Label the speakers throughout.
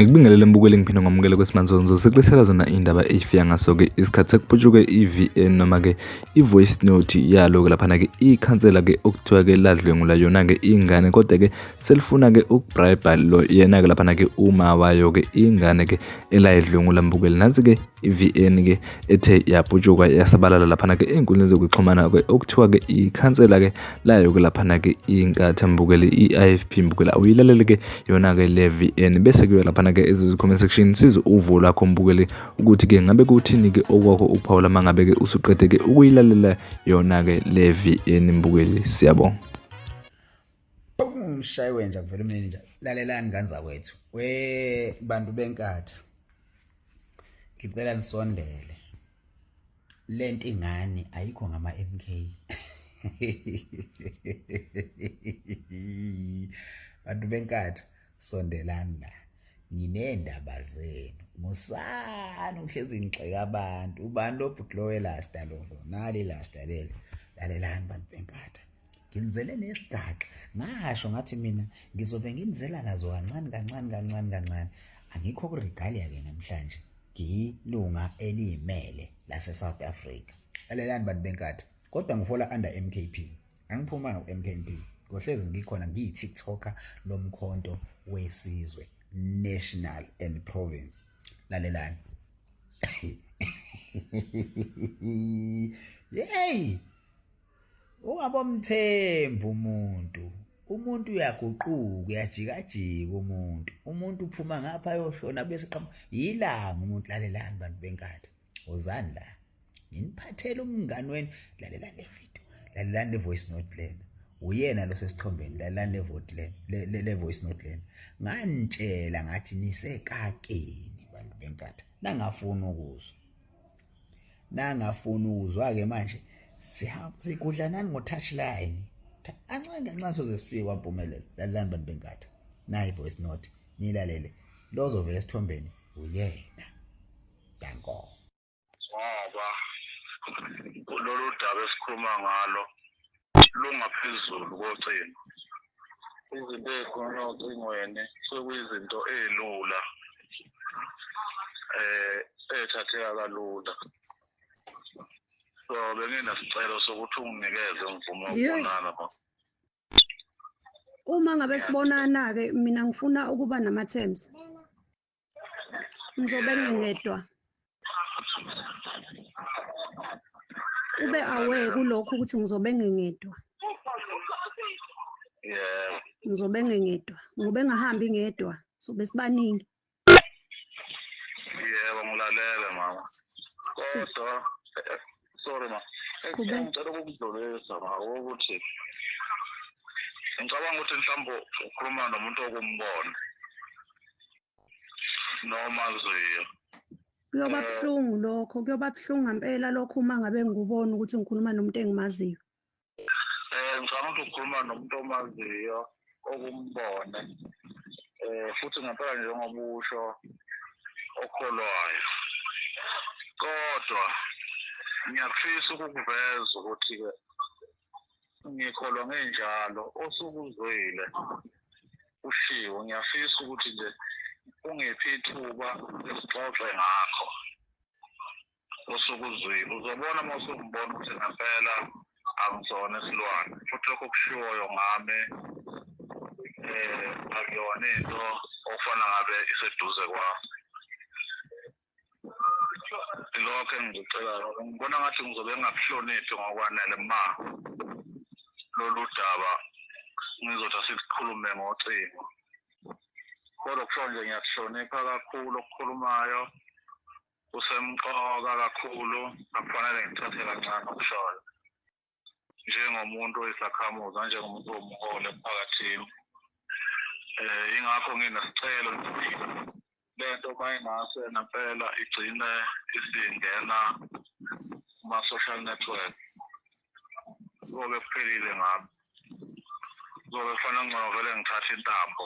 Speaker 1: Ngikubingelele mbukeli, ngiphinde ngamukele kwesimanzonzo. Sikulethela zona iy'ndaba ey'fika ngaso-ke isikhathi sekuputshuke i-VN noma-ke i-voice note yalo-ke laphana-ke ikhansela-ke okuthiwa-ke ladlwengula yona-ke ingane, kodwa-ke selifuna-ke ukubribe lo yena-ke laphana-ke uma wayo-ke ingane-ke elayidlwengula mbukeli. Nansi-ke i-VN-ke ethe yaputshuka yasabalala laphana-ke ey'nkundleni zokuxhumana-ke okuthiwa-ke ikhansela-ke layo-ke laphana-ke inkatha mbukeli, i-IFP mbukeli. Awuyilalele-ke yona-ke le VN bese kuyo laphana-ke comment section sizwe uvo lwakho mbukeli ukuthi-ke ngabe kuthini-ke okwakho ukuphawula uma ngabe-ke usuqede-ke ukuyilalela yona-ke le VN mbukeli. Siyabonga.
Speaker 2: Umshayi wenja kuvela umnini nje. Lalelani ngane zakwethu, we bantu benkatha, ngicela nisondele. Lento ingane ayikho ngama MK. Bantu benkatha, sondelani la, nginendaba zenu. Musani uhlezi ngigxeka abantu. Ubani lo bhuti lo welasta lo? Nali lasta leli. Lalelani bantu benkatha, nginizele nesigaxa. Ngasho ngathi mina ngizobe nginizela nazo kancane kancane kancane kancane. Angikho ku-regalia ke namhlanje, ngiyilunga eliyimele lase-South Africa. Lalelani bantu benkatha, kodwa ngifola under MKP, angiphumanga ku-MKP, ngohlezi ngikhona, ngiyi-TikToker lomkhonto wesizwe national and province. Lalelani, yey, ungabomthemba umuntu. Umuntu uyaguquka, uyajikajika umuntu. Umuntu uphuma ngapha ayoshona bese qhamuka yilanga umuntu. Lalelani bantu benkatha, wozani la, nginiphathele umngani wenu. Lalelani le video, lalelani le voice note lena, uyena lo sesithombeni. Lalelani le vote lena, le voice note lena. Nganitshela ngathi nisekakeni bantu benkatha, nangafuna ukuzwa, nangafuna ukuzwa-ke. Manje sigudla nani ngo-touchline kancane kancane, soze sifike kwampumelelo. Lalelani bantu benkatha, nayi voice note, niyilalele. Lo ozovela esithombeni uyena. Danko.
Speaker 3: Ngoba lolu daba esikhuluma ngalo lungaphezulu kocingo. Izinto ey'khulunywa ocingweni sekuyizinto ey'lula, ey'thatheka kalula. So benginesicelo sokuthi unginikeze imvume yokubonana ma.
Speaker 4: Uma ngabe sibonana-ke, mina ngifuna ukuba nama-terms. Ngizobe ngingedwa. Ube aware kulokho ukuthi ngizobe ngingedwa.
Speaker 3: Yebo.
Speaker 4: Ngizobe ngingedwa. Ngobe ngingahambi ngedwa. Sobe sibaningi.
Speaker 3: Yebo, ngilalele mama. Kodwa sorry ma.
Speaker 4: Qhubeka.
Speaker 3: Ngicela ukukudlulisa ma ukuthi ngicabanga ukuthi mhlawumbe ukhuluma nomuntu okumbona noma ziyo.
Speaker 4: Kuyoba buhlungu lokho, kuyoba buhlungu ngempela lokho uma ngabe ngikubona ukuthi ngikhuluma nomuntu engimaziyo.
Speaker 3: Ngicabanga ukuthi ukhuluma nomuntu omaziyo okumbone, futhi ngempela njengoba usho okholwayo. Kodwa ngiyafisa ukukuveza ukuthi-ke ngikholwa ngenjalo osukuzwile ushiwo. Ngiyafisa ukuthi nje ungiphi ithuba lesixoxe ngakho osukuzwile. Uzobona uma usungibona ukuthi ngempela angisona isilwane, futhi lokho okushiwoyo ngami akuyona into okufana ngabe iseduze kwami. Lokho engikucelayo, ngibona ngathi ngizobe ngingakuhloniphi ngokwanele ma lolu daba ngizothi asikhulume ngocingo, kodwa kusho nje ngiyakuhlonipha kakhulu okukhulumayo, kusemqoka kakhulu, akufanele ngithathe kancane okushoyo njengomuntu oyisakhamuzi, njengomuntu owumholi emphakathini. Ingakho nginesicelo, lento uma ingase ngempela igcine isingena kuma-social network, kuzobe kuphelile ngami. Kuzobe kufanele ngcono vele ngithathe intambo.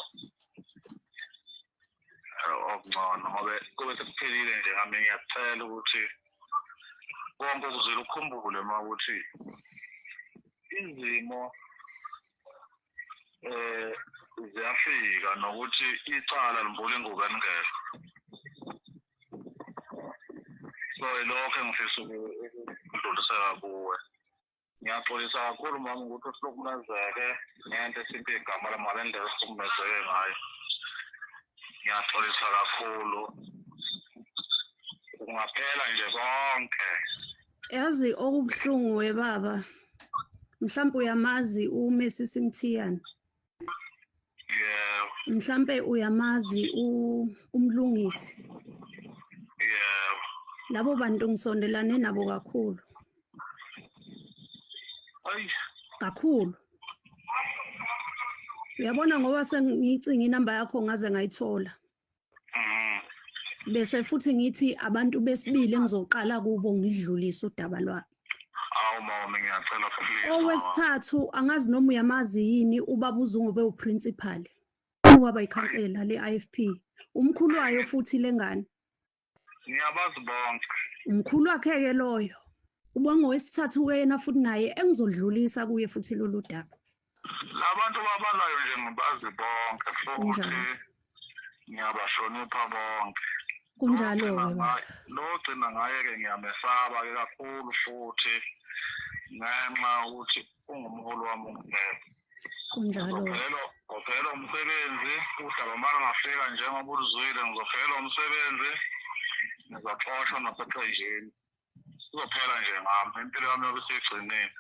Speaker 3: okungcono ngoba kube sekuphelile nje ngami. Ngiyakucela ukuthi konke okuzwile ukukhumbule ma ukuthi izimo ziyafika nokuthi icala limbula ingubo elingekho. So ilokho engifisa ukudlulisela kuwe. Ngiyaxolisa kakhulu mama ukuthi uhlukumezeke ngento esinto igama lami ngale ndlela esihlukumezeke ngayo. Ngiyaxolisa kakhulu. Kungaphela nje konke.
Speaker 4: Yazi okubuhlungu webaba, mhlawumbe uyamazi uMessi Mthiyane.
Speaker 3: Yebo.
Speaker 4: Mhlambe uyamazi uMlungisi.
Speaker 3: Yebo.
Speaker 4: Labo bantu ngisondelane nabo kakhulu.
Speaker 3: Ayi.
Speaker 4: Kakhulu. Uyabona ngoba sengiyicinga inamba yakho ngaze ngayithola. Bese futhi ngithi abantu besibili engizoqala kubo ngidlulise udaba lwabo.
Speaker 3: Awu mama ngiyacela please.
Speaker 4: Owesithathu angazi noma uyamazi yini ubaba uZungu bewuprincipal. Waba ikhansela le-IFP. Umkhulu wayo futhi lengane.
Speaker 3: Ngiyabazi bonke.
Speaker 4: Umkhulu wakhe ke loyo. Ubongowesithathu wena futhi naye engizodlulisa kuye futhi lolu daba.
Speaker 3: Labantu babalayo nje ngibazi bonke futhi ngiyabahlonipha bonke.
Speaker 4: Kunjalo ke.
Speaker 3: Lo gcina ngaye ke ngiyamesaba ke kakhulu futhi ngenxa ukuthi ungumholi wami ungiphethe.
Speaker 4: Kunjalo.
Speaker 3: Ngizophelelwa umsebenzi, udaba mara ngafika njengoba uluzwile, ngizophelelwa umsebenzi, ngizoxoshwa naseqenjini. Kuzophela nje ngami, impilo yami yobe isiyigcinile.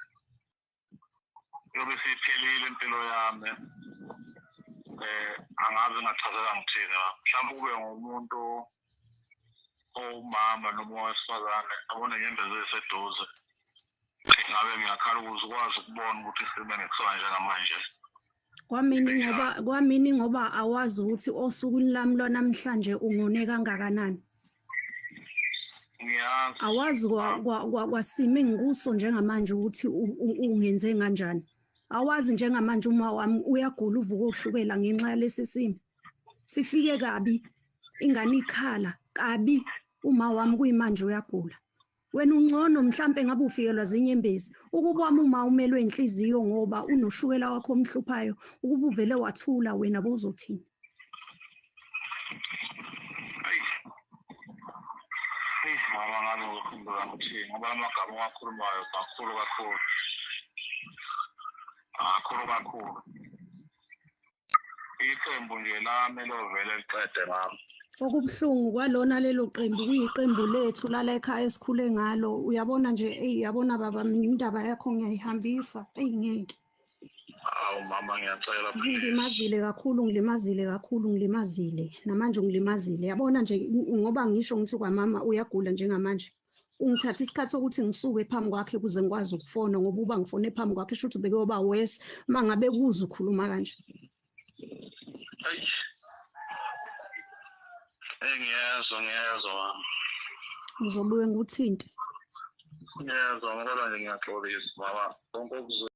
Speaker 3: Yobe isiphelile impilo yami. Angazi ngachazela ngithini la. Mhlawumbe kube ngumuntu owumama noma owesifazane onenyembezi eziseduze. Ngabe ngiyakhala ukuze ukwazi ukubona ukuthi isimo engikusona njengamanje.
Speaker 4: Kwamini ngoba awazi ukuthi osukwini lami lwanamhlanje ungone kangakanani.
Speaker 3: Ngiyazi.
Speaker 4: Awazi kwasimo engikuso njengamanje ukuthi ungenze kanjani. Awazi njengamanje uma wami uyagula uvuka ushukela ngenxa yalesi simo. Sifike kabi ingane ikhala kabi uma wami kuyimanje uyagula. Wena ungcono mhlambe ngabe ufikelwa zinyembezi. Ukuba wami uma umelwe inhliziyo ngoba unoshukela wakho omhluphayo, ukuba uvele wathula wena bozothini?
Speaker 3: Ayi mama ngabe ngikhumbula ngithini ngoba amagama owakhulumayo kakhulu kakhulu. Kakhulu kakhulu. Iqembu nje lami lovele liqede ngami.
Speaker 4: Okubuhlungu kwalona lelo qembu kuyiqembu lethu lala ekhaya esikhule ngalo. Uyabona nje, eyi yabona baba mina indaba yakho ngiyayihambisa. Eyi ngeke.
Speaker 3: Awu mama ngiyacela please.
Speaker 4: Ngilimazile kakhulu, ngilimazile kakhulu, ngilimazile. Namanje ungilimazile. Yabona nje ngoba ngisho ngithi kwamama uyagula njengamanje. Ungithatha isikhathi sokuthi ngisuke phambi kwakhe ukuze ngikwazi ukufona ngoba uba ngifone phambi kwakhe shuthi ubekuyoba worse mangabe kuze ukhuluma kanje.
Speaker 3: Ayi. Ngiyezwa mama.
Speaker 4: Ngizobuye ngikuthinte.
Speaker 3: Ngiyezwa ngoba nje ngiyaxolisa mama. Konke okuzwile